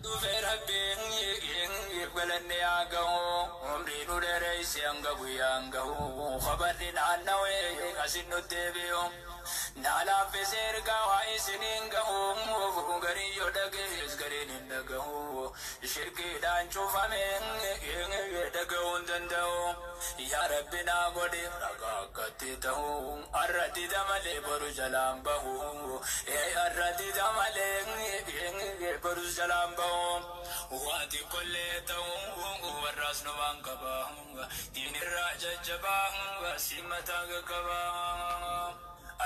Dhufe Rabbiin galanni haa gahu, umrii nu dheereyse hanga guyyaan gahu. Khabarri naannawee asin nutti deebi'u, naa laaffise ergaa waa isiniin gahu. Gariin yoo dhagahes gariin hin dhagahu, shirkiidhaan cufame dhagahuu hin danda'u. Yaa Rabbi naa godhi ragaa akkatti ta'u, arra dida malee boru jalaan bahu. Arra dida malee boru jalaan bahu. Waa xiqqollee ta'u warraas numaan qaba, diinirraa jajjabaa si mataa gaggaba.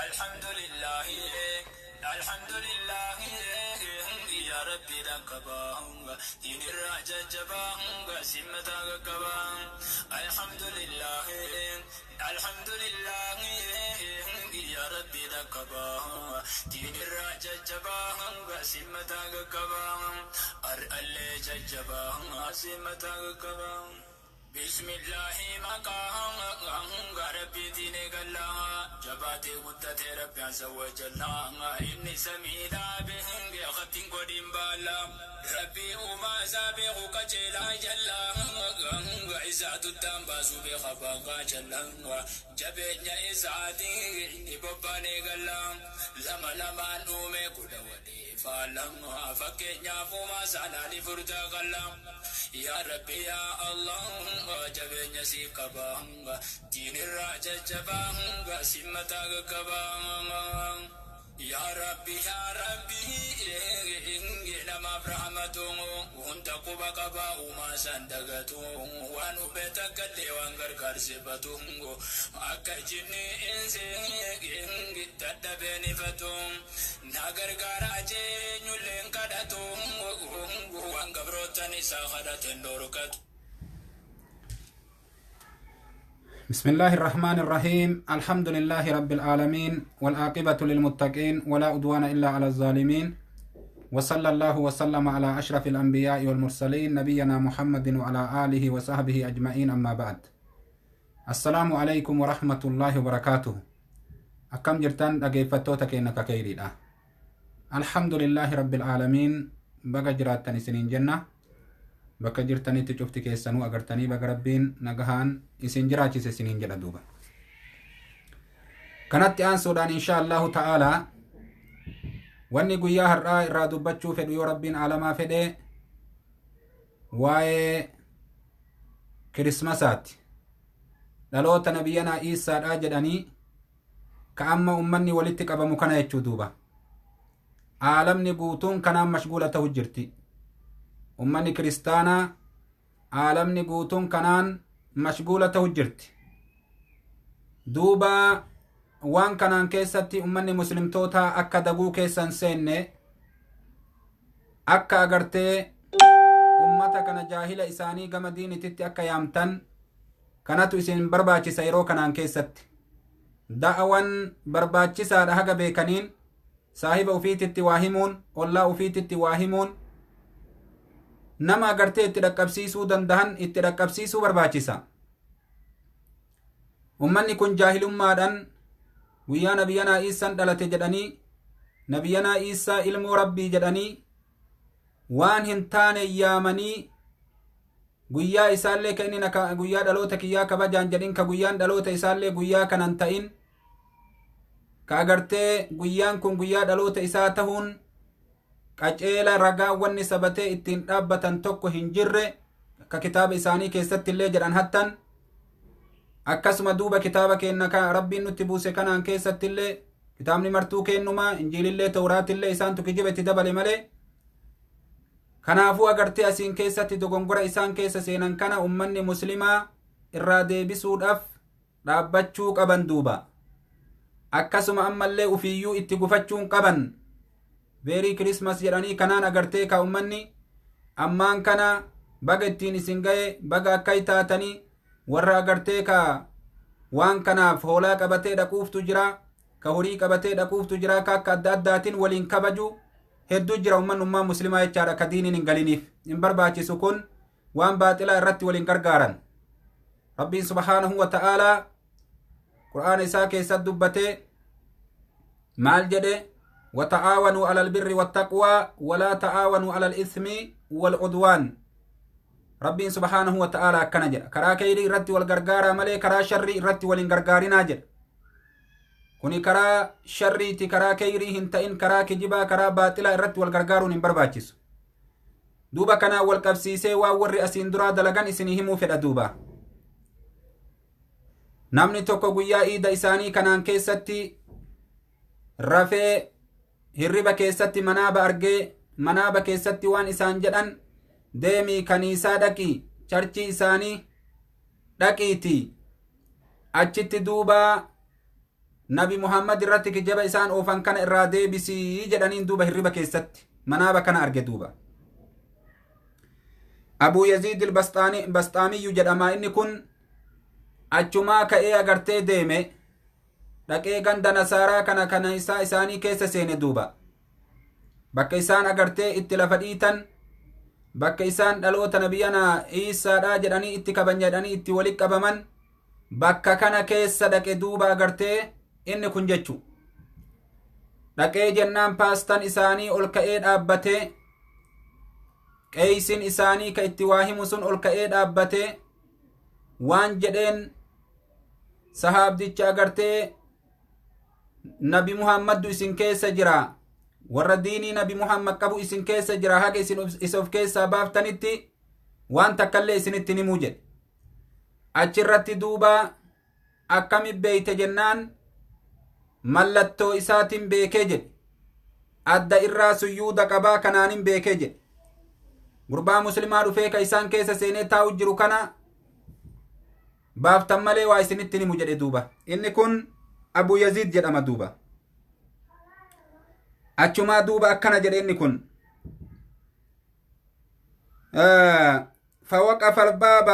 Alhamdulillahi, alhamdulillahi, yaa Rabbi dhaqqaba, diinirraa jajjabaa si mataa gaggaba. Alhamdulillahi, alhamdulillahi, yaa Rabbi dhaqqaba, diinirraa jajjabaa si mataa gaggaba. Ar'allee jajjabaa si mataa gaggaba. Bismillahi, maqaa Rabbiitiin eegalla, jabaatee guddatee Rabbi azza wa jalla. Inni samii dhaabe kattiin godhin baala, Rabbii uumaa isaa beeku qajeelaa jalla. Isaa tuttaan baasuu beeka baaqaa jalla. Jabeenya isaatiin bobbaan eegalla. Lama lamaan uume 10 walii faala, fakkeenyaaf uumaa saalaali furdaa qalla. Yaa Rabbi, yaa Allah, jabeenya sii qaba, diinirraa jajjabaa si mataa gaggaba. Yaa Rabbi, yaa Rabbi, namaaf rahmatu, hunda quba qaba, uumaa san dagatu. Waan hube takkallee waan gargaarsifatu, akka jinni insi dadhabeen ifatu. Na gargaaraa jeenyulleen kadhatu, waan gabrootan isaa kadhaten dhorkatu. بسم الله الرحمن الرحيم، الحمد لله رب العالمين، والعاقبة للمتقين، ولا عدوان إلا على الظالمين، وصلى الله وسلم على أشرف الأنبياء والمرسلين، نبينا محمد وعلى آله وصحبه أجمعين، أما بعد، السلام عليكم ورحمة الله وبركاته. Akkam jirtan dhaggeeffattoota keenya kakkeeyriidha? الحمد لله رب العالمين. Baga jiraattan isiniin jenna. Bakka jirtanitti cufti keessanuu agartanii, baga Rabbiin nagahaan isin jiraachise isiniin jedha. Duuba kanatti aansuudhaan, إن شاء الله تعالى, wanni guyyaa har'aa irraa dubbachuu fedhu, yoo Rabbiin aalamaa fedhe, waa'ee Kirismasaati, dhaloota nabiyyanaa Iisaadhaa jedhanii ka amma ummanni walitti qabamu kana jechuu. Duuba aalamni guutuun kanaan mashguula ta'u jirti. Ummanni kiristaanaa aalamni guutuun kanaan mashguula ta'u jirti. Duuba waan kanaan keessatti ummanni muslimtootaa akka daguu keessan seenne, akka agartee ummata kana jaahila isaanii gama diinititti akka yaamtan kanatu isin barbaachisa. Yeroo kanaan keessatti da'awan barbaachisaadha. Haga beekaniin saahiba ufiititti waa himuun, ollaa ufiititti waa himuun, nama agartee itti dhaqqabsiisuu dandahan itti dhaqqabsiisuu barbaachisa. Ummanni kun jaahilummaadhaan guyyaa nabiyyanaa Iisaan dhalate jedhanii, nabiyyanaa Iisaa ilmoo Rabbii jedhanii, waan hin taane yaamanii, guyyaa isaallee ka inni guyyaa dhaloota kiyyaa kabajaan jedhin, ka guyyaan dhaloota isaallee guyyaa kanan ta'in, ka agartee guyyaan kun guyyaa dhaloota isaa tahuun qaceela ragaa wanni sabatee ittiin dhaabbatan tokko hin jirre, ka kitaaba isaanii keessatti illee jedhan hattan. Akkasuma duuba kitaaba keenna ka Rabbiin nutti buuse kanaan keessatti illee, kitaabni martuu kennumaa, Injiilillee Tawraatillee, isaantu kijiba itti dabale malee. Kanaafuu agartee asiin keessatti dogongora isaan keessa seenan kana ummanni muslimaa irraa deebisuudhaaf dhaabbachuu qaban. Duuba akkasuma ammallee ufiyyuu itti gufachuun qaban. Merry Christmas jedhanii kanaan agartee ka ummanni ammaan kana baga ittiin isin ga'e, baga akka taatanii, warra agartee ka waan kanaaf hoolaa qabatee dhaquuftu jira, ka horii qabatee dhaquuftu jira, ka akka adda addaatiin waliin kabaju hedduu jira ummannummaa muslimaa jechaadha. Ka diiniin hin galiniif hin barbaachisu kun, waan baaxilaa irratti waliin gargaaran. Rabbiin سبحانه وتعالى qur'aana isaa keessatti dubbatee maal jedhe? وتعاونوا على البر والتقوى ولا تعاونوا على الإثم والعدوان. ربي سبحانه وتعالى كان جرا كرا كيري رتي والغرغارة ملي كرا شري رتي والغرغاري ناجر. كوني كرا شري تي كرا كيري هنتين كرا كجبا كرا باطلا رتي والغرغارو نبرباچيس. دوبا كنا والقبسيسي ووري أسين درا دلغان إسني فدا دوبا. Namni tokko guyyaa iida isaanii kanaan keessatti rafee hirriba keessatti manaaba argee manaaba keessatti waan isaan jedhan deemii kaniisaa dhaqii charchii isaanii dhaqiiti achitti duuba Nabi Muhammad irratti kijiba isaan oofan kana irraa deebisii jedhaniin duuba hirriba keessatti manaaba kana arge duuba. Abuu Yaziid al-Bastaamiyyu jedhama inni kun achumaa ka'ee agartee deeme dhaqee ganda nasaaraa kana kana isaa isaanii keessa seene duuba. Bakka isaan agartee itti lafa dhiitan bakka isaan dhaloota nabiyyanaa Iisaadhaa jedhanii itti kabajadhanii itti walitti qabaman bakka kana keessa dhaqe duuba agartee inni kun jechu. Dhaqee jennaan paastan isaanii ol ka'ee dhaabbatee qeeysin isaanii ka itti waa himu sun ol ka'ee dhaabbatee waan jedheen sahaabdicha agartee Nabi Muhammaddu isin keessa jira warra diinii Nabi Muhammad qabu isin keessa jira haga isin isa of keessaa baaftanitti waan takkallee isinitti himuu jedhe. Achirratti duuba akkami beeyte jennaan mallattoo isaatiin beekee jedhe. Adda irraa suyyuuda qabaa kanaanin beekee jedhe. Gurbaa muslimaa dhufee ka isaan keessa seenee taa'u jiru kana baaftan malee waa isinitti himu jedhe duuba. Inni kun Abu Yaziid jedhama duuba. Achumaa duuba akkana jedhe inni kun. فوقف الباب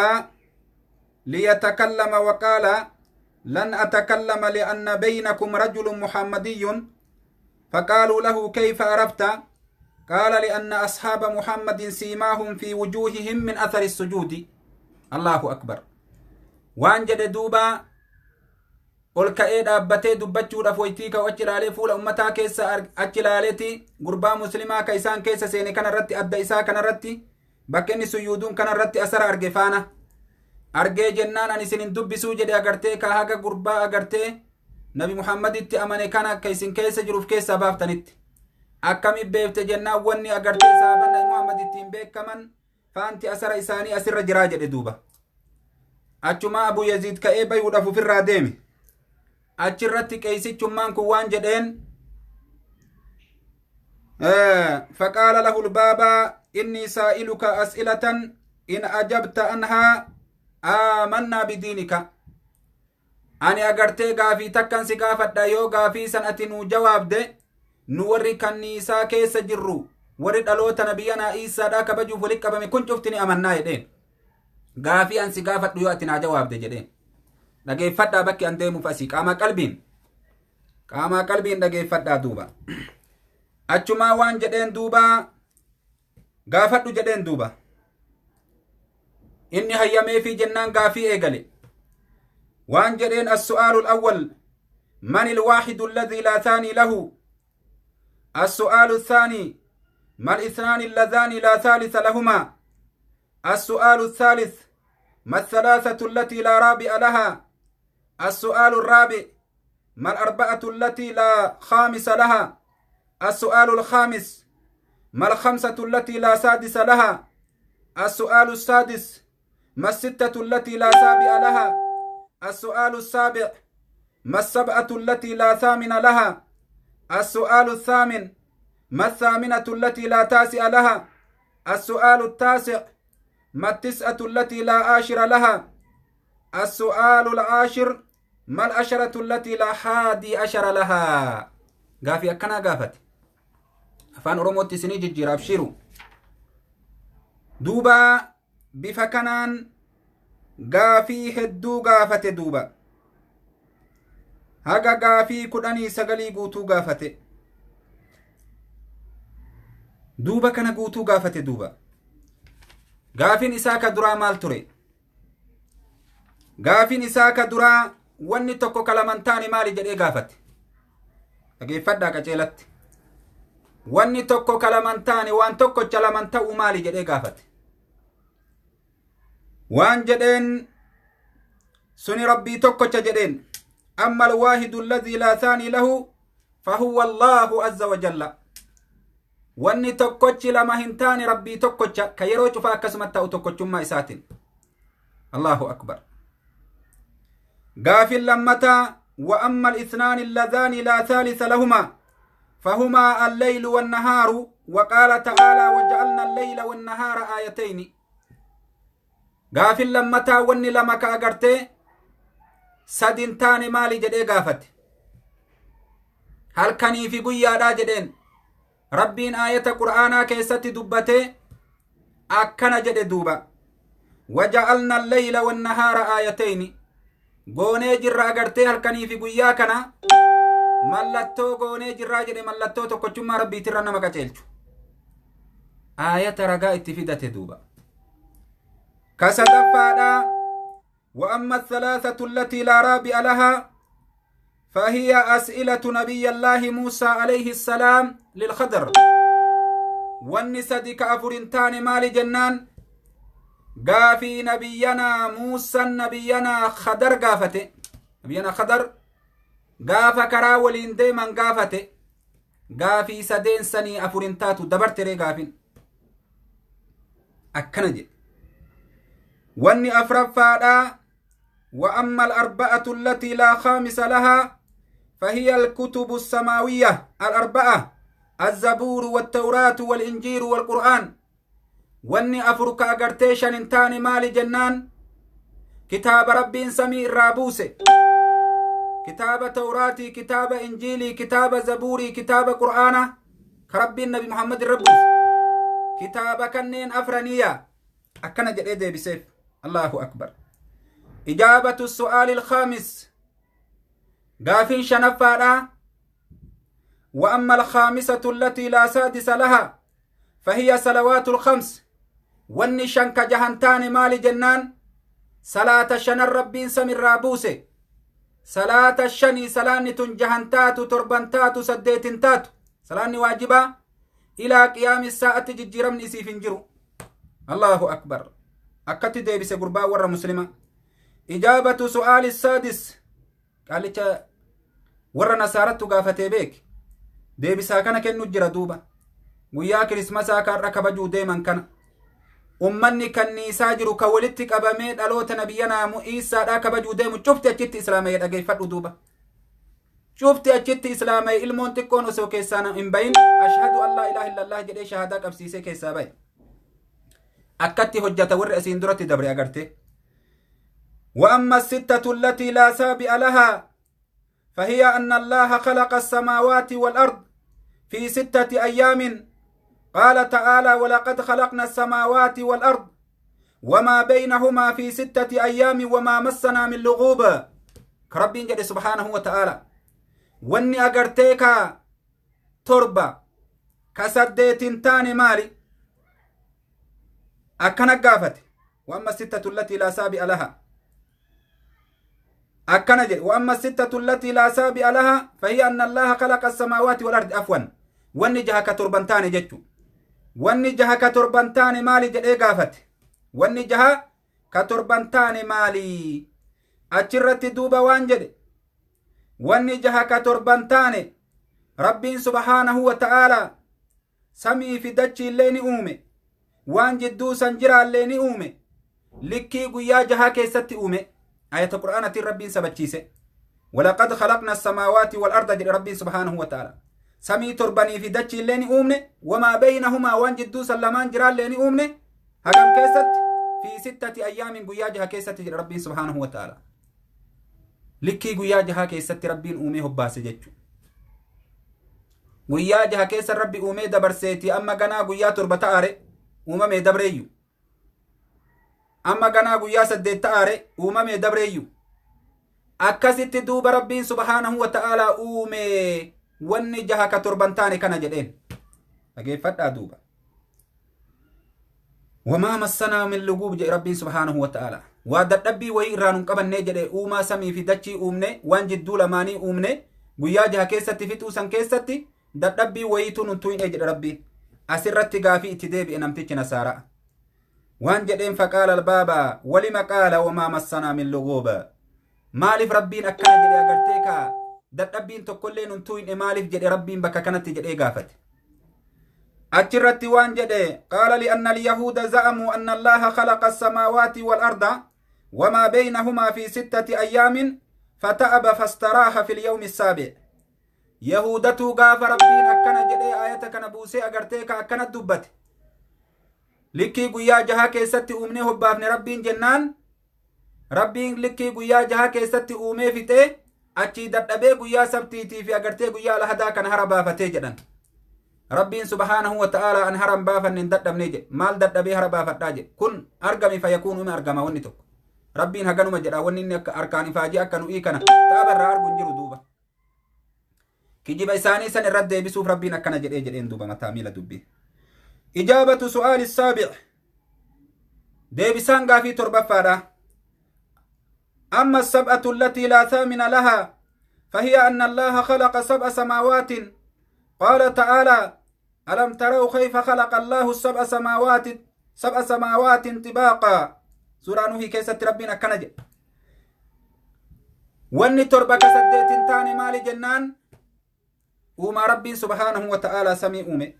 ليتكلم وقال لن أتكلم لأن بينكم رجل محمدي. فقالوا له كيف عرفت؟ قال لأن أصحاب محمد سيماهم في وجوههم من أثر السجود. الله أكبر. waan jedhe duuba ol ka'ee dhaabbatee dubbachuudhaaf waytii ka'u achi ilaalee fuula ummataa keessa achi ilaaleeti gurbaa muslimaa ka isaan keessa seene kanarratti adda isaa kanarratti bakka inni suyyuuduun kanarratti asara arge faana argee jennaan ani isin hin dubbisuu jedhe agartee ka haga gurbaa agartee Nabi Muhammaditti amane kana akka isin keessa jiruuf keessaa baaftanitti akkami beekte jennaan wanni agartee saaban Nabi Muhammaditti hin beekaman faanti asara isaanii asirra jiraa jedhe duuba. Achuma Abu Yaziid ka'ee bayuudhaaf ofirraa deeme. Achirratti qeeysichummaan kun waan jedheen faqaala lahu lbaaba inni saa'iluka as'ilatan in ajabta anhaa aamannaa bidiinika. Ani agartee gaafii takkan si gaafadha yoo gaafii san ati nuu jawaabde nu warri kanniisaa keessa jirru warri dhaloota nabiyyanaa Iisaadhaa kabajuuf walitti qabame kun cufti ni amannaa jedheen. Gaafii an si gaafadhu yoo ati naa jawaabde jedheen. Dhageeffadhaa bakki an deemuuf asii qaamaa qalbiin dhageeffadhaa duuba. Achumaa waan jedheen duuba gaafadhu jedheen duuba. Inni hayyameefii jennaan gaafii eegale. Waan jedheen as-su'aalu al-awwal man al-waahidu alladhi laa thaani lahu. As-su'aalu ath-thaani ma al-ithnaani alladhaani laa thalitha lahumaa. السؤال الثالث ما الثلاثة التي لا رابع لها. السؤال الرابع ما الأربعة التي لا خامس لها. السؤال الخامس ما الخمسة التي لا سادس لها. السؤال السادس ما الستة التي لا سابع لها. السؤال السابع ما السبعة التي لا ثامن لها. السؤال الثامن ما الثامنة التي لا تاسع لها. السؤال التاسع ما التسعة التي لا عاشر لها. السؤال العاشر ما العشرة التي لا حادي عشر لها. غافي أكنا غافت أفان أروموتي سني ججير أبشيرو دوبا بفكنان غافي هدو غافت دوبا haga gaafii 19 guutuu gaafate. Duuba kana guutuu gaafate duuba. Gaafiin isaa ka duraa maal ture? Gaafiin isaa ka duraa wanni tokko kalamantaani maali jedhee gaafate. Dhageeffadhaa qaceelatti. Wanni tokko ka laman taane waan tokkocha laman ta'u maali jedhee gaafate. Waan jedheen suni rabbii tokkocha jedheen. Amma alwaahidu alladhii laa thaanii lahu fahuwa Allahu azza wa jalla. Wanni tokkochi lama hin taane rabbii tokkocha ka yeroo cufaa akkasumatti ta'u tokkochummaa isaatiin. Allahu akbar. Gaafin lammataa wa amma alithnaani alladhaani laa thalitha lahumaa فهما الليل والنهار وقال تعالى وجعلنا الليل والنهار آيتين. غافل لما تاوني لما كأغرتي سدنتان مالي جدي غافت هل كان في قيادا جدين ربين آية قرآنا كيست دبتي أكنا جدي دوبا وجعلنا الليل والنهار آيتين غوني جرى أغرتي هل كان في قياكنا mallattoo goonee jirraa jedhe mallattoo tokkochummaa rabbiitirra nama qaceelchu aayata ragaa itti fidate duuba. Ka sadaffaadha wa amma athalathatu allatii laa raabi'a lahaa fahiya as'ilatu nabiyyallaahi Muusaa alayhi assalaam lilkhadar. Wanni sadi ka afur hin taane maali jennaan gaafii nabiyyanaa Muusan nabiyyanaa Khadar gaafate. Nabiyyanaa Khadar gaafa karaa waliin deeman gaafate gaafii sadeen sanii afur hin taatu dabarteree gaafin akkana jedhe. Wanni afraffaadha wa amma alarba'atu allatii laa khaamisa lahaa fahiya alkutubu alsamaawiyya alarba'a الزبور والتوراة والإنجيل والقرآن. wanni afur ka agartee shan hin taane maali jennaan kitaaba rabbiin samii irraa buuse kitaaba tawraatii kitaaba injiilii kitaaba zabuurii kitaaba qur'aanaa ka rabbiin nabi muhammad irra buuse kitaaba kanneen afraniya akkana jedhee deebiseef. Allahu akbar. Ijaabatu su'aali alkhaamis gaafiin shanaffaadha wa amma alkhaamisatu allatii laa saadisa laha fahiya salawaatu alkhams. Wanni shan ka jahan taane maali jennaan salaata shanan rabbiin samirraa buuse salaata shanii salaanni tun jahan taatu torban taatu saddeetin taatu salaanni waajibaa ilaa qiyaami saa'atti jijjiiramni isiif hin jiru. Allahu akbar. Akkatti deebise gurbaa warra muslima. Ijaabatu su'aali saadis qaalicha warra nasaarattu gaafatee beek deebisaa kana kennu jira duuba. Guyyaa kirismasaa kaarra kabajuu deeman kana ummanni kanniisaa jiru ka walitti qabamee dhaloota nabiyyanaa Iisaadhaa kabajuu deemu cufti achitti islaama'ee dhageeffadhu duuba. Cufti achitti islaama'ee ilmoon xiqqoon osoo keessaa hin bahin ashhadu an laa ilaaha illallah jedhee shahaadaa qabsiisee keessaa bahe. Akkatti hojjata warri asiin duratti dabre agarte. Wa amma as-sittatu allatii laa saabi'a lahaa fahiya anna allaha khalaqa as-samaawaati wal-ard fi sittati ayyaamin. قال تعالى ولقد خلقنا السماوات والأرض وما بينهما في 6 أيام وما مسنا من لغوب. كربين جل سبحانه وتعالى واني أغرتيكا تربة كسديت تاني مالي أكنا قافت. وأما الستة التي لا سابئ لها أكنا جل وأما الستة التي لا سابئ لها فهي أن الله خلق السماوات والأرض عفوا واني جهك تربنتان جتو wanni jaha ka torban taane maali jedhee gaafate. Wanni jaha ka torban taane maali achirratti duuba waan jedhe wanni jaha ka torban taane rabbiin subhaanahu wa ta'aalaa samii fi dachii illee ni uume waan jidduu san jiraallee ni uume likkii guyyaa jaha keessatti uume ayata qur'aanatiin rabbiin sabachiise. Walaqad khalaqna as-samaawaati wal arda jedhe rabbiin subhaanahu wa ta'aalaa samii torbanii fi dachii illee ni uumne wamaa baynahumaa waan jidduu san lamaan jiraallee ni uumne hagam keessatti fi 6 ayyaamin guyyaa jaha keessatti jedhe rabbiin subhaanahu wa ta'aalaa. Likkii guyyaa jaha keessatti rabbiin uumee hobbaase jechuudha. Guyyaa jaha keessa rabbi uumee dabarseeti amma ganaa guyyaa 7 ta'aare uumamee dabreeyyu. Amma ganaa guyyaa 8 ta'aare uumamee dabreeyyu. Akkasitti duuba rabbiin subhaanahu wa ta'aalaa uumee wanni jaha ka torban taane kana jedheen dhageeffadhaa duuba. Wamaa massanaa min luguub jedhe rabbiin subhaanahu wa ta'aalaa. Waa dadhabbii wayii irraa nun qabannee jedhe uumaa samii fi dachii uumne waan jidduu lamaanii uumne guyyaa jaha keessatti fixuu san keessatti Dadhabbii wayiituu nun tuyne jedhe Rabbiin. Asirratti gaafii itti deebi'e namtichi nasaaraa. Waan jedheen faqaala albaaba walima qaala wamaa massanaa min luguuba. Maaliif Rabbiin akkana jedhe agartee kaa dadhabbiin tokkollee nun tuyne maaliif jedhe Rabbiin bakka kanatti jedhee gaafate. Achirratti waan jedhe qaala li'anna alyahuuda za'amuu anna Allaaha khalaqa as-samaawaati wal arda wamaa baynahumaa fi sittati ayyaamin fata'aba fastaraaha fil yawmi as-saabi'. Yahudatuu gaafa Rabbiin akkana jedhee aayata kana buusee agartee ka akkana dubbate. Likkii guyyaa jaha keessatti uumnee hobbaafne Rabbiin jennaan, Rabbiin likkii guyyaa jaha keessatti uumee fixee achii dadhabee guyyaa sabtiitii fi agartee guyyaa alhadaa kana hara baafatee jedhan. Rabbiin subhaanahu wa ta'aalaa an haran baafanne hin dadhabnee jedhe. Maal dadhabee hara baafadhaa jedhe. Kun argami fayakuun ume argama wanni tokko. Rabbiin haganuma jedha, wanni inni akka harkaan ifaajee akka nu'ii kana taaba irraa argu hin jiru duuba. Kijiba isaanii san irratti deebisuuf Rabbiin akkana jedhee jedheen duuba mataa miila dubbii. Ijaabatu su'aali saabic. Deebisaan gaafii torbaffaadha. Amma sab'atu allatii laa thaamina lahaa fahiya anna Allaha khalaqa sab'a samaawatin. Qaala ta'aalaa alam taraw kayfa khalaqa Allahu sab'a samaawaati sab'a samaawaatin xibaaqa. Suuraa Nuhii keessatti Rabbiin akkana jedha. Wanni torba ka saddeet hin taane maali jennaan, uumaa Rabbiin subhaanahu wa ta'aalaa samii uume.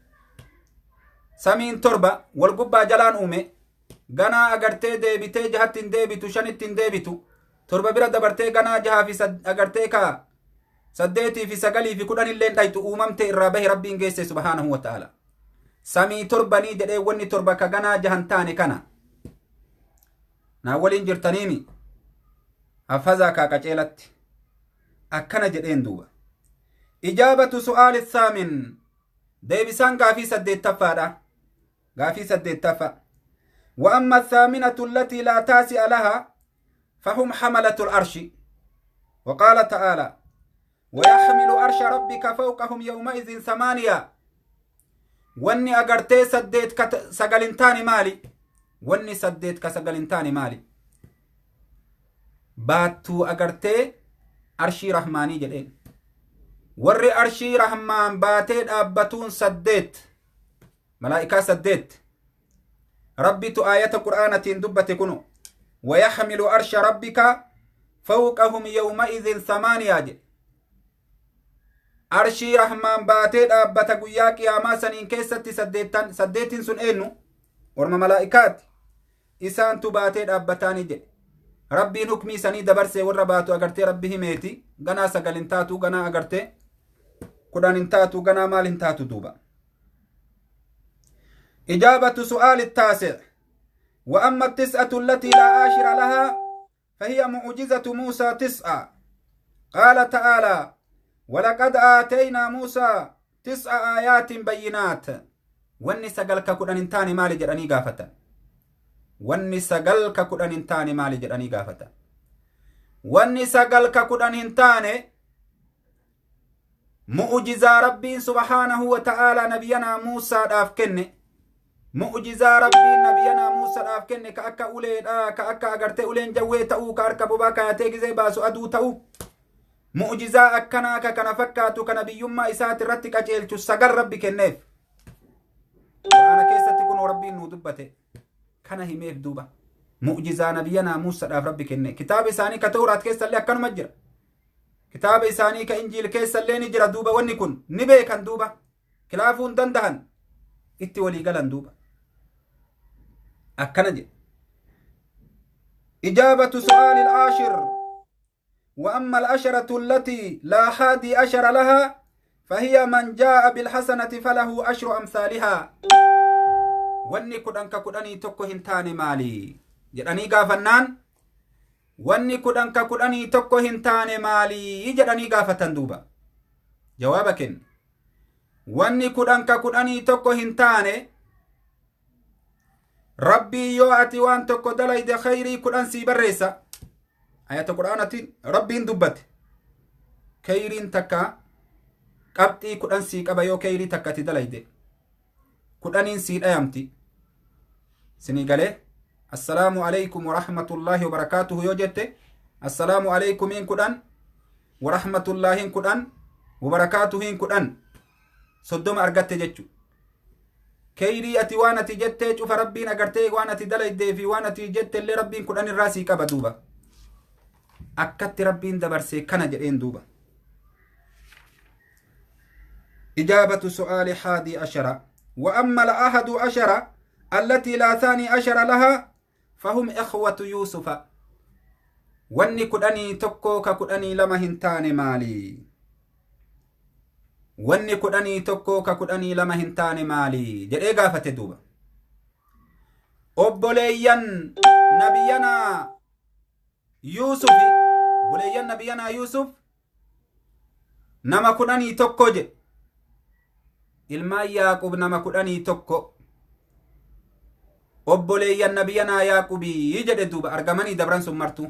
Samiin torba wal gubbaa jalaan uume. Ganaa agartee deebitee jahatti hin deebitu, shanitti hin deebitu. Torba bira dabartee ganaa jahaa fi agartee kaa saddeetii fi sagalii fi kudhan illee dhaytu uumamte irraa bahe Rabbiin geesse subhaanahu wa ta'aalaa. Samii torbanii jedhee wanni torba ka ganaa jahan taane kana. Naa waliin jirtaniimi hafazaa kaa qaceelatti akkana jedheen duuba. Ijaabatu su'aali saamin, deebisaan gaafii saddeettaffaadha. Gaafii saddeettaffa. Wa amma thaaminatu allatii laa taasi'a lahaa fahum hamalatu al-arshi. Wa qaala ta'aalaa ويحمل عرش ربك فوقهم يومئذ ثمانية. Wanni agartee saddeet ka sagalintaani maali? Wanni saddeet ka sagalintaani maali? Baattuu agartee arshii rahmaanii jedheen. Warri arshii rahmaan baatee dhaabbatuun saddeet. Malaa'ikaa saddeet. Rabbitu aayata qur'aanatiin dubbate kunu. ويحمل عرش ربك فوقهم يومئذ ثمانية jedhe. Arshii rahmaan baatee dhaabbata guyyaa qiyaamaa saniin keessatti saddeettan. Saddeetin sun eenyu? Orma malaa'ikaati. Isaantu baatee dhaabbataanii jedhe. Rabbiin hukmii sanii dabarsee warra baatu agartee Rabbi himeeti. Ganaa sagal hin taatu, ganaa agartee 10 hin taatu, ganaa maal hin taatu duuba. Ijaabatu su'aali taasi' wa amma tis'atu allatii laa aashira lahaa fahiya mu'jizatu Muusaa tis'a. Qaala ta'aalaa walaqad aataynaa Muusaa tis'a aayaatin bayyinaat. Wanni sagal ka 10 hin taane maali jedhanii gaafatan. Wanni sagal ka 10 hin taane maali jedhanii gaafatan. Wanni sagal ka 10 hin taane mu'jizaa Rabbiin subhaanahu wa ta'aalaa nabiyyanaa Muusaadhaaf kenne. Mu'jizaa Rabbiin nabiyyanaa Muusaadhaaf kenne ka akka uleedhaa, ka akka agartee uleen jawwee ta'uu, ka harka bobaa kaayatee gizee baasu aduu ta'uu. Mu'jizaa akkanaa ka kana fakkaatu ka nabiyyummaa isaati irratti qaceelchu sagal Rabbi kenneef. Qur'aana keessatti kunoo Rabbiin nuu dubbate. Kana himeef duuba. Mu'jizaa nabiyyanaa Muusaadhaaf Rabbi kenne. Kitaaba isaanii ka Tawraat keessallee akkanuma jira. Kitaaba isaanii ka Injiil keessallee ni jira duuba. Wanni kun ni beekan duuba. Kilaafuu hin dandahan. Itti walii galan duuba. Akkana jedhe. Ijaabatu su'aali al-aashir. وأما العشرة التي لا حادي عشر لها فهي من جاء بالحسنة فله عشر أمثالها. Wanni 10 ka 11 hin taane maali jedhanii gaafannaan, wanni 10 ka 11 hin taane maali jedhanii gaafatan duuba. Jawaaba kenne. Wanni 10 ka 11 hin taane, Rabbii yoo ati waan tokko dalayde khayrii 10 sii barreessa. Ayata qur'aanatiin Rabbiin dubbate. Khayriin takka qabxii 10 sii qaba. Yoo khayrii takka ati dalayde 10n sii dhayamti. Sinii galee, assalaamu alaykum warahmatullaahi wabarakaatuhu yoo jette, assalaamu alaykumiin 10, warahmatullaahiin 10, wabarakaatuhiin 10. 30 argatte jechu. Keyrii ati waan ati jettee cufa rabbiin agartee waan ati dalaydee fi waan ati jette illee rabbiin 10 irraa sii qaba duuba. Akkatti rabbiin dabarsee kana jedheen duuba. إجابة سؤال 11 وأما 11 التي لا 12 لها فهم إخوة يوسف. wanni 11 ka 12 hin taane maali? Wanni 11 ka 12 hin taane maali jedhee gaafate duuba. Obboleeyyan nabiyyanaa Yuusuf, obboleeyyan nabiyyanaa Yuusuf nama 11 jedhe. Ilmaan Yaaqub nama 11 obboleeyyan nabiyyanaa Yaaqubii jedhe duuba. Argamanii dabran sun martuu.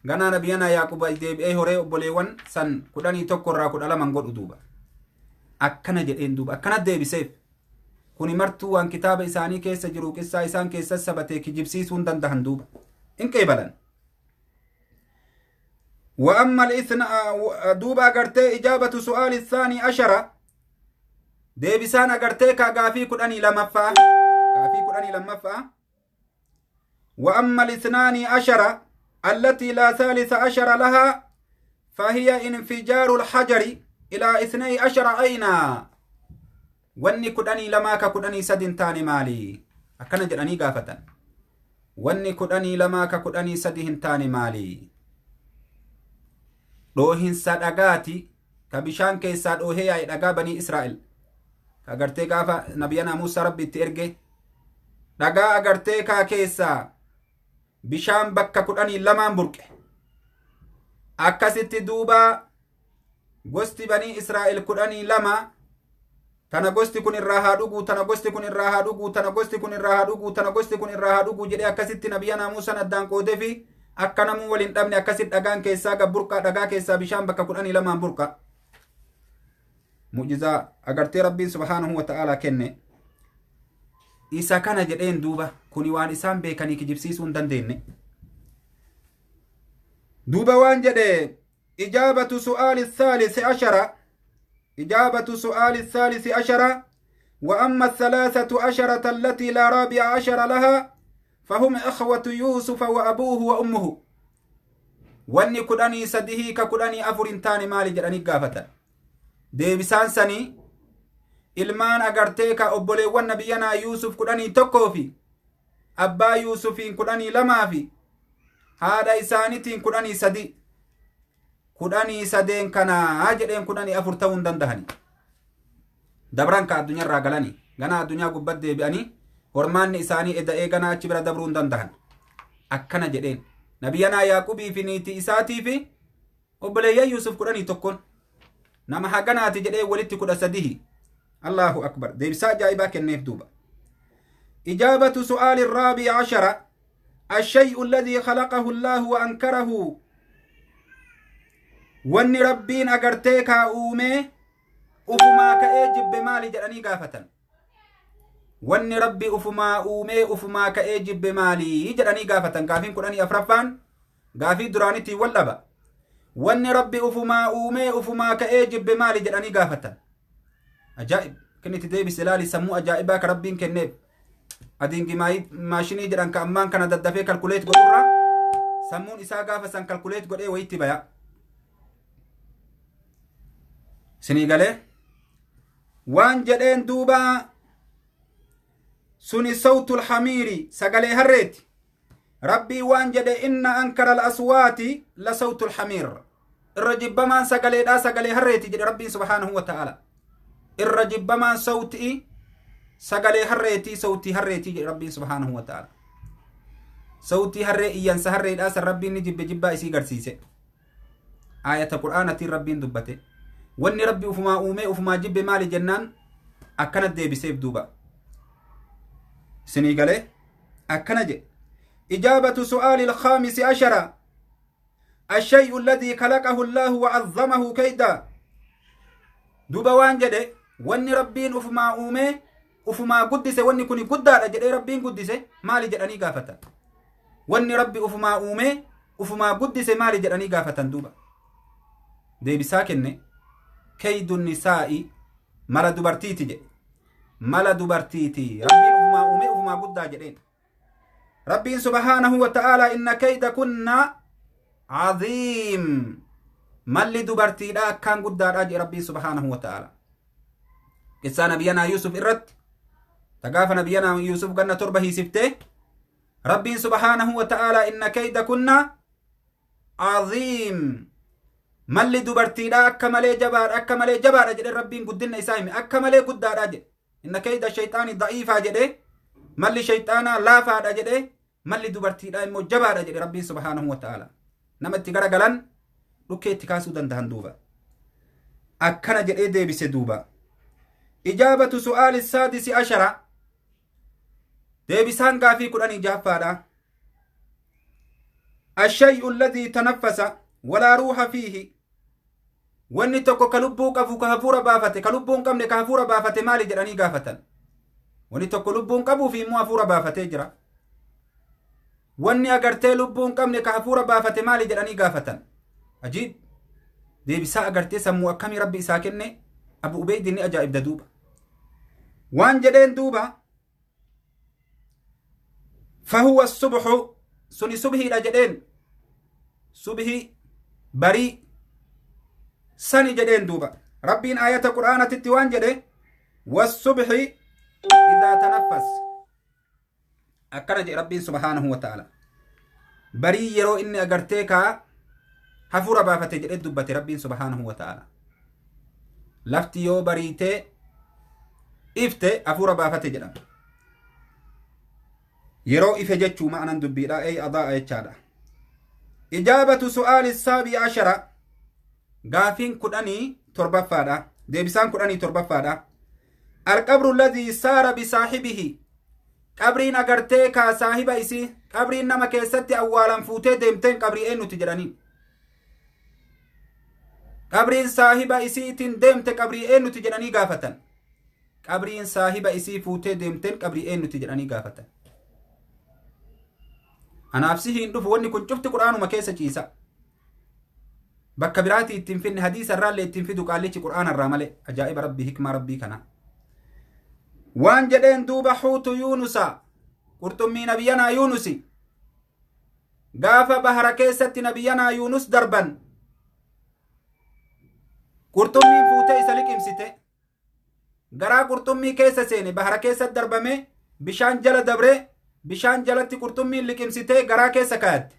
Ganaa nabiyyanaa Yaaqub deebi'ee horee obboleewwan san 11 irraa 12 godhu duuba. Akkana jedheen duuba. Akkana deebiseef. Kuni martuu waan kitaaba isaanii keessa jiru qissaa isaan keessa sabatee kijibsiisuu hin dandahan duuba. In qeebalan. وأما الاثنى دوبا أغرتي إجابة سؤال 12 deebisaan agartee ka gaafii 12ffaa gaafii 12ffaa. وأما 12 التي لا 13 لها فهي انفجار الحجر إلى 12 عينا. wanni 12 ka 13 taane maali? Akkana jedhanii gaafatan. Wanni 12 ka 13 hin taane maali? Dhoohinsa dhagaati ka bishaan keessaa dhoohee yaa'e dhagaa banii Israa'el. Agartee gaafa nabiyana Muusaa rabbi itti erge dhagaa agartee kaa keessaa bishaan bakka 12 burqe. Akkasitti duuba gosti banii Israa'el 12 tana gosti kun irraa haa dhuguu, tana gosti kun irraa haa dhuguu, tana gosti kun irraa haa dhuguu, tana gosti kun irraa haa dhuguu jedhee akkasitti nabiyana Muusaan addaan qoodee fi akka namuu waliin dhabne akkasitti dhagaan keessaa gad burqaa, dhagaa keessaa bishaan bakka 12 burqa. Mu'jizaa agartee rabbiin subhaanahu wa ta'aalaa kenne. Isa kana jedheen duuba. Kuni waan isaan beekanii kijibsiisuu hin dandeenye. Duuba waan jedhe ijaabatu su'aali 13 إجابة سؤال 13 وأما 13 التي لا 14 لها فهم إخوة يوسف وأبوه وأمه. wanni 13 ka 14 taane maali jedhanii gaafatan. Deebisaan sanii ilmaan agartee ka obboleewwan nabiyyanaa Yuusuf 11 fi abbaa Yuusufiin 12 fi haadha isaaniitiin 13 13 kanaa jedheen 14 ta'uu hin dandahani. Dabran ka addunyaarraa galanii ganaa addunyaa gubbatti deebi'anii hormaanni isaanii eda'ee ganaa achi bira dabruu hin dandahan. Akkana jedheen nabiyyanaa Yaaqubii fi niitii isaatii fi obboleeyyan Yuusuf 11 nama haganaati jedhee walitti 13. Allahu akbar. Deebisaa ajaa'ibaa kenneef duuba. إجابة سؤال 14 الشيء الذي خلقه الله وأنكره. wanni rabbiin agartee kaa uumee ufumaa ka'ee jibbe maali jedhanii gaafatan. Wanni rabbi ufumaa uumee ufumaa ka'ee jibbe maali jedhanii gaafatan. Gaafiin 14ffaan gaafii duraanitti wal dhaba. Wanni rabbi ufumaa uumee ufumaa ka'ee jibbe maali jedhanii gaafatan. Ajaa'ib kenniti deebise ilaali sammuu ajaa'ibaa ka rabbiin kenneef. Adiin maashinii jedhan ka ammaan kana daddafee kalkuleet godhurra sammuun isaa gaafa san kalkuleet godhee wayitti baya. Sinii galee waan jedheen duuba suni sawtul hamiiri sagalee harreeti. Rabbii waan jedhe inna ankara al-aswaati la sawtul hamiir. Irra jibbamaan sagaleedhaa sagalee harreeti jedhe rabbiin subhaanahu wa ta'ala. Irra jibbamaan sawtii sagalee harreetii sawtii harreetii jedhe rabbiin subhaanahu wa ta'ala. Sawtii harree iyyansa harreedhaa san rabbiin ni jibbe jibbaa isii garsiise. Aayata qur'aanatiin rabbiin dubbate. Wanni rabbi ufumaa uumee ufumaa jibbe maali jennaan akkana deebiseef duuba. Sinii galee akkana jedhe. إجابة سؤال 15 الشيء الذي خلقه الله وعظمه كيدا. دوبا waan jedhe wanni rabbiin ufumaa uumee ufumaa guddise wanni kuni guddaadha jedhee rabbiin guddise maali jedhanii gaafatan. Wanni rabbi ufumaa uumee ufumaa guddise maali jedhanii gaafatan duuba. Deebisaa kenne kaydu nisaa'i Mala dubartiiti jedhe. Mala dubartiiti. Rabbiin ufumaa uume ufumaa guddaa jedheen. Rabbiin subhaanahu wa ta'aalaa inna kayda kunna caziim. Malli dubartiidha akkaan guddaadha jedhe Rabbiin subhaanahu wa ta'aalaa. Qissaa nabiyyanaa Yuusuf irratti tagaafa nabiyyanaa Yuusuf ganna 7 hiisiftee Rabbiin subhaanahu wa ta'aalaa inna kayda kunna caziim. Malli dubartiidha akka malee jabaadha akka malee jabaadha jedhe Rabbiin guddinna isaa hime akka malee guddaadha jedhe. Inna kayda shayxaani da'iifaa jedhe malli shayxaanaa laafaadha jedhe malli dubartiidha immoo jabaadha jedhe Rabbiin subhaanahu wa ta'aalaa. Nama itti garagalan dhukkee itti kaasuu danda'an duuba. Akkana jedhee deebise duuba. Ijaabatu su'aali saadisi ashara. Deebisaan gaafii 16ffaadha. Ashay'u alladhii tanaffasa walaa ruuha fiihi. Wanni tokko ka lubbuu qabu ka hafuura baafate ka lubbuu hin qabne ka hafuura baafate maali jedhanii gaafatan. Wanni tokko lubbuu hin qabuu fi immoo hafuura baafatee jira. Wanni agartee lubbuu hin qabne ka hafuura baafate maali jedhanii gaafatan. Ajiib. Deebisaa agartee sammuu akkamii Rabbi isaa kenne Abu Ubeydin ni ajaa'ibda duuba. Waan jedheen duuba fahuwa subhu suni subhiidha jedheen. Subhii barii sani jedheen duuba. Rabbiin ayata qur'aanatitti waan jedhe wassubhi idaa tanaffas. Akkana jedhe Rabbiin subhaanahu wa ta'ala. Barii yeroo inni agartee kaa hafuura baafate jedhee dubbate Rabbiin subhaanahu wa ta'ala. Lafti yoo bariitee ifte hafuura baafate jedhama. Yeroo ife jechuu ma'anan dubbiidha ey adaa'a jechaadha. Ijaabatu su'aali saabii ashara gaafiin 17ffaadha. Deebisaan 17ffaadha. Alqabru alladhii saara bisaahibihi. Qabriin agartee kaa saahiba isii qabriin nama keessatti awwaalan fuutee deemteen qabrii eenyuti jedhanii. Qabriin saahiba isiitiin deemte qabrii eenyuti jedhanii gaafatan. Qabriin saahiba isii fuutee deemteen qabrii eenyuti jedhanii gaafatan. Anaaf si hin dhufu wanni kun cufti qur'aanuma keessa ciisa. Bakka biraatii ittiin finne hadiisa irraallee ittiin fidu qaallichi qur'aana irraa malee ajaa'iba Rabbii hikmaa Rabbii kana. Waan jedheen duuba xuutu Yuunusa qurxummii nabiyyanaa Yuunusi gaafa bahara keessatti nabiyyanaa Yuunus darban qurxummiin fuutee isa liqimsite. Garaa qurxummii keessa seene bahara keessatti darbame bishaan jala dabre bishaan jalatti qurxummiin liqimsitee garaa keessa kaayatte.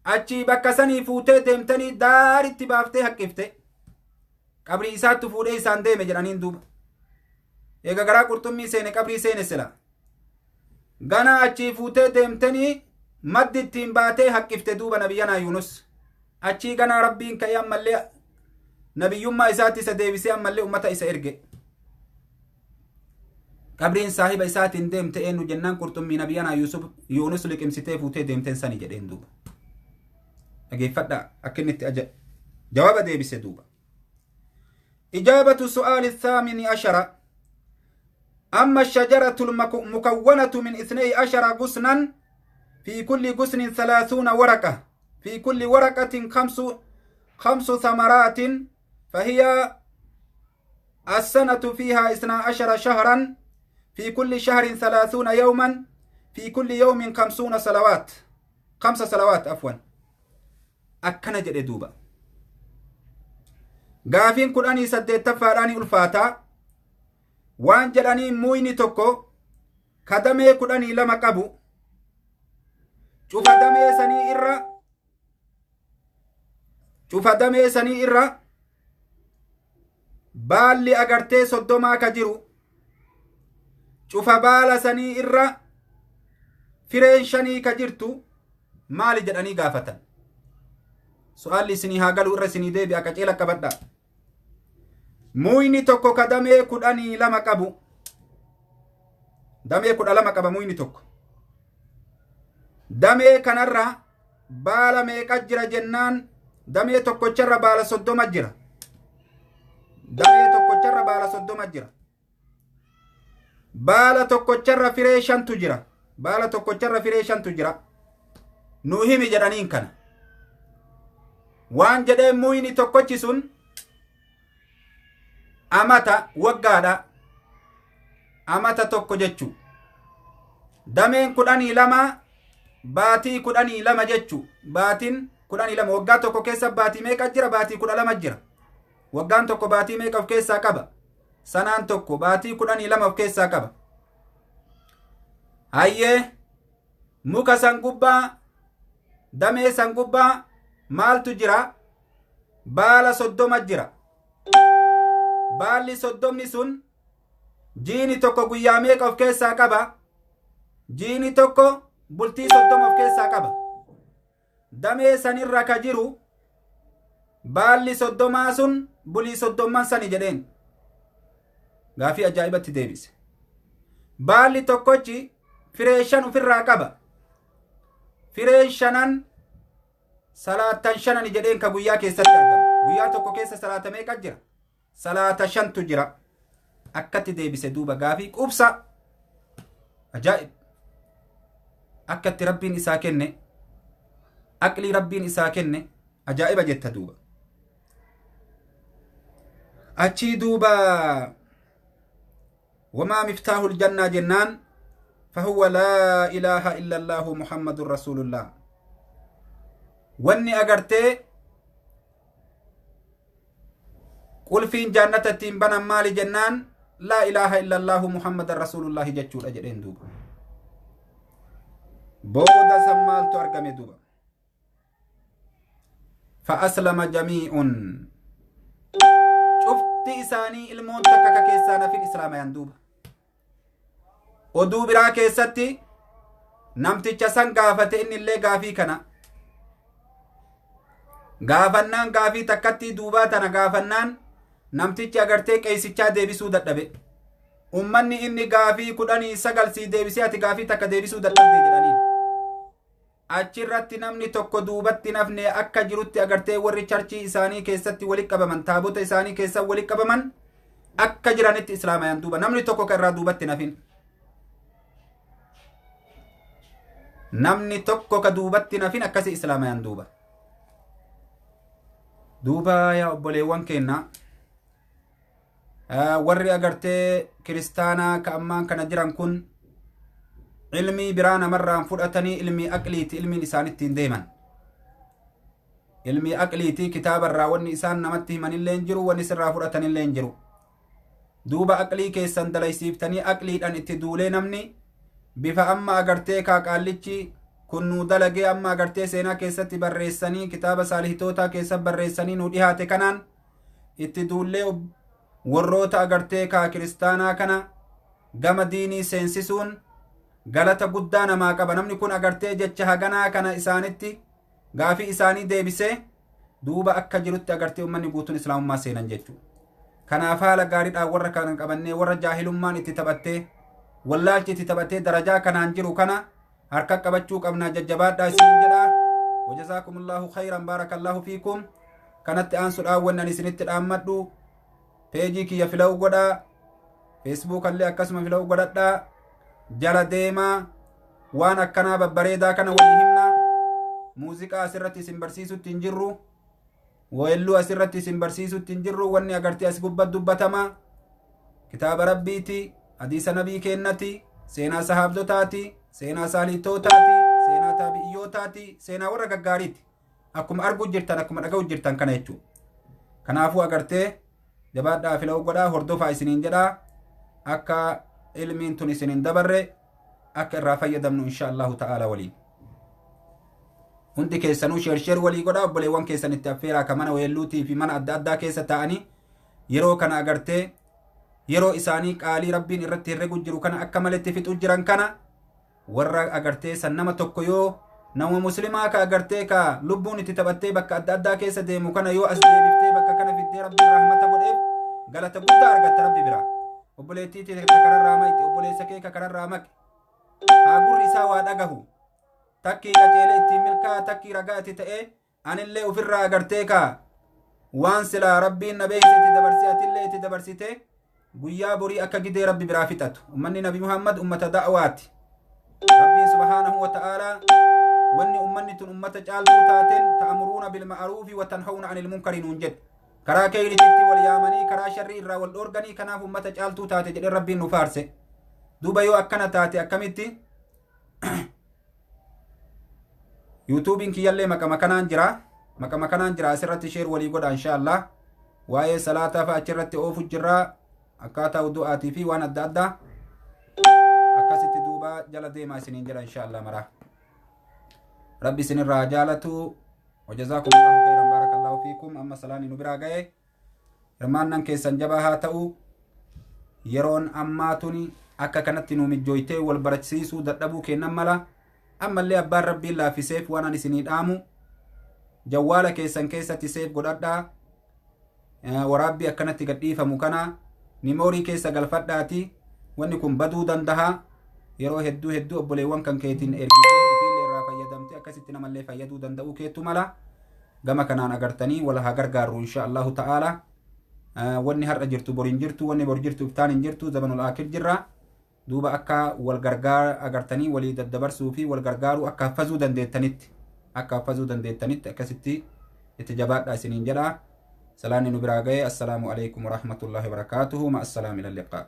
Achii bakka sanii fuutee deemtanii daaritti baaftee haqqifte. Qabrii isaatti fuudhee isaan deeme jedhaniin duuba. Eega garaa qurxummii seene qabrii seene sila. Ganaa achii fuutee deemtanii maddi ittiin baatee haqqifte duuba nabiyyanaa Yuunus. Achii ganaa Rabbiin ka'ee ammallee nabiyyummaa isaatti isa deebisee ammallee ummata isa erge. Qabriin saahiba isaatiin deemte eenyu jennaan qurxummii nabiyyanaa Yuunus liqimsitee fuutee deemteen sani jedheen duuba. Dhageeffadhaa akka inni itti jawaaba deebise duuba. Ijaabatu su'aali thaamini ashara. Amma shajaratu mukawwanatu min 12 gusnan fi kulli gusnin 30 waraqa fi kulli waraqatin khamsu thamaraatin fahiya السنة فيها 12 شهرا في كل شهر 30 يوما في كل يوم 50 صلوات 5 صلوات عفوا. أكنا جد دوبا غافين قرآني 8ffaadhaani ulfaataa waan jedhanii muyni tokko kadamee 12 qabu cufa damee sanii irra baalli agartee 30 ka jiru cufa baala sanii irra fireen 5 ka jirtu maali jedhanii gaafatan. Su'aalli isinii haa galu irra isinii deebi'a qaceela qabadha. Muyni tokko ka damee 12 qabu damee 12 qaba muyni tokko damee kanarra baala meeqa jira jennaan damee tokkocharra baala 30 jira. Damee tokkocharra baala 30 jira. Baala tokkocharra firee 5tu jira. Baala tokkocharra firee 5tu jira. Nuu himi jedhaniin kana. Waan jedhee muyni tokkochi sun Amata waggaadha. Amata tokko jechuu. Dameen 12 baatii 12 jechuu. Baatiin 12 waggaa tokko keessa baatii meeqa jira? Baatii 12 jira. Waggaan tokko baatii meeqa of keessaa qaba? Sanaan tokko baatii 12 of keessaa qaba. Hayyee muka san gubbaa damee san gubbaa maaltu jira? Baala 30 jira. Baalli 30 sun jiini tokko guyyaa meeqa of keessaa qaba? Jiini tokko bultii 30 of keessaa qaba. Damee sanirra ka jiru baalli 30 sun bulii 30 sani jedheen. Gaafii ajaa'ibatti deebise. Baalli tokkochi firee 5 ofirraa qaba. Fireen 5 salaatan 5 jedheen ka guyyaa keessatti argamu. Guyyaa tokko keessa salaata meeqa jira? Salaata 5tu jira. Akkatti deebise duuba gaafii qubsa. Ajaa'ib. Akkatti rabbiin isaa kenne, aqlii rabbiin isaa kenne ajaa'iba jetta duuba. Achii duuba wamaa miftaahul jannaa jennaan fahuwa laa ilaaha illa allaahu muhammadun rasuulullah. Wanni agartee qulfiin jannata ittiin banan maali jennaan laa ilaaha illa allaahu muhammadan rasuulullahi jechuudha jedheen duuba. Booda san maaltu argame duuba? Fa'aslama jamii'un. Cufti isaanii ilmoon takka ka keessaa nafin islaamayaan duuba. Oduu biraa keessatti namticha san gaafate inni illee gaafii kana. Gaafannaan gaafii takkatti duubaa tana gaafannaan namtichi agartee qeessichaa deebisuu dadhabe. Ummanni inni gaafii 19 sii deebisee ati gaafii takka deebisuu dadhabde jedhaniin. Achirratti namni tokko duubatti nafne akka jirutti agartee warri charchii isaanii keessatti walitti qabaman taabota isaanii keessa walitti qabaman akka jiranitti islaamayaan duuba namni tokko ka irraa duubatti nafin. Namni tokko ka duubatti nafin akkasi islaamayaan duuba. Duuba yaa obboleewwan keenna warri agartee kiristaanaa ka ammaan kana jiran kun ilmii biraa namarraan fudhatanii ilmii aqliiti ilmiin isaan ittiin deeman. Ilmii aqliiti kitaabarraa wanni isaan namatti himanillee hin jiru wanni sirraa fudhatanillee hin jiru. Duuba aqlii keessan dalaysiiftanii aqliidhaan itti duulee namni bifa amma agartee kaaqaallichi kun nuu dalagee amma agartee seenaa keessatti barreessanii kitaaba saalihitootaa keessa barreessanii nuu dhihaate kanaan itti duullee warroota agartee kaa kiristaanaa kana gama diinii seensisuun galata guddaa namaa qaba. Namni kun agartee jecha haganaa kana isaanitti gaafii isaanii deebisee duuba akka jirutti agartee ummanni guutuun islaamummaa seenan jechuudha. Kanaaf haala gaariidhaan warra kana qabannee warra jaahilummaan itti taphattee wallaalchi itti taphattee darajaa kanaan jiru kana harka qabachuu qabnaa jajjabaadhaa isin jedhaa. Wajazaakumullahu khayran baarakallahu fiikum. Kanatti aansuudhaan wanni ani isinitti dhaammadhu peejii kiyya fila'uu godhaa, feesbuukallee akkasuma fila'uu godhadhaa, jala deemaa waan akkanaa babbareedaa kana walii himna. Muuziqaa asirratti isin barsiisutti hin jirru, weelluu asirratti isin barsiisutti hin jirru, wanni agartee as gubbatti dubbatama kitaaba rabbiiti, hadiisa nabii kennati, seenaa sahaabdotaati, seenaa saalihtootaati, seenaa taabi'iyyootaati, seenaa warra gaggaariiti. Akkuma arguu jirtan akkuma dhaga'u jirtan kana jechuudha. Kanaafuu agartee jabaadhaa fila'uu godhaa hordofaa isiniin jedhaa akka ilmiin tun isiniin dabarre akka irraa fayyadamnu insha Allahu ta'ala waliin. Hundi keessanuu sheer walii godhaa obboleewwan keessan itti affeeraa ka mana weelluutii fi mana adda addaa keessa taa'anii yeroo kana agartee yeroo isaanii qaalii rabbiin irratti herregu jiru kana akka maletti fixu jiran kana warra agartee san nama tokko yoo nama muslimaa ka agartee ka lubbuun itti taphattee bakka adda addaa keessa deemu kana yoo as deebiftee bakka kana fiddee rabbiin rahmata godheef galata guddaa argatta rabbi bira. Obboleettii tee ka kararraa maqi, obboleessa kee ka kararraa maqi. Haa gurri isaa waa dhagahu. Takkii qajeelee ittiin milkaa takkii ragaa itti ta'ee anillee ofirraa agartee ka waan silaa rabbiin na beeksise itti dabarsee atillee itti dabarsite guyyaa borii akka gidee rabbi biraa fixatu. Ummanni Nabi Muhammad ummata da'waati. Rabbiin subhaanahu wa ta'aalaa wanni ummanni tun ummata caaltuu taateen ta'amuruuna bilma'aruufi wa tanhawna anil munkari nuun jedhe. Karaa keeyrititti wal yaamanii karaa sharrii irraa wal dhoorganii, kanaaf ummata caaltuu taate jedhe Rabbiin nu faarse. Duuba yoo akkana taate akkamitti? Yuutuubiin kiyyallee maqama kanaan jira, maqama kanaan jira. Asirratti share walii godha insha Allah. Waa'ee salaataa fa'a achirratti oofu jirra, akkaataa wudu'aatii fi waan adda addaa akkasitti. Duuba jala deemaa isiniin jedha insha Allah maraa. Rabbi isinirraa jaalatu. وجزاكم الله خيرا، بارك الله فيكم. Amma salaanni nu biraa ga'e. Hirmaannan keessan jabaa haa ta'u. Yeroon ammaa tuni akka kanatti nu mijjooytee wal barsiisuu dadhabuu kennan mala. Ammallee abbaan Rabbiin laaffiseef waan ani isinii dhaamu, jawwaala keessan keessatti save godhadhaa. Waraabbii akkanatti gadhiifamu kana memory keessa galfadhaati. Wanni kun baduu dandaha. Yeroo hedduu hedduu obboleewwan kan keetiin ergitee ofiillee irraa fayyadamte akkasitti namallee fayyaduu danda'uu keettu mala. Gama kanaan agartanii wal haa gargaarru insha Allahu ta'ala. Wanni har'a jirtu bor hin jirtu, wanni bor jirtu iftaan hin jirtu. Zamanul akir jirra. Duuba akka wal gargaar agartanii walii daddabarsuu fi wal gargaaruu akka haffazuu dandeettanitti, akka haffazuu dandeettanitti akkasitti itti jabaadha isiniin jedha. Salaanni nu biraa ga'e. Assalaamu alaikum warahmatullahi wabarakaatuhu. Ma assalaam, ila liqaa.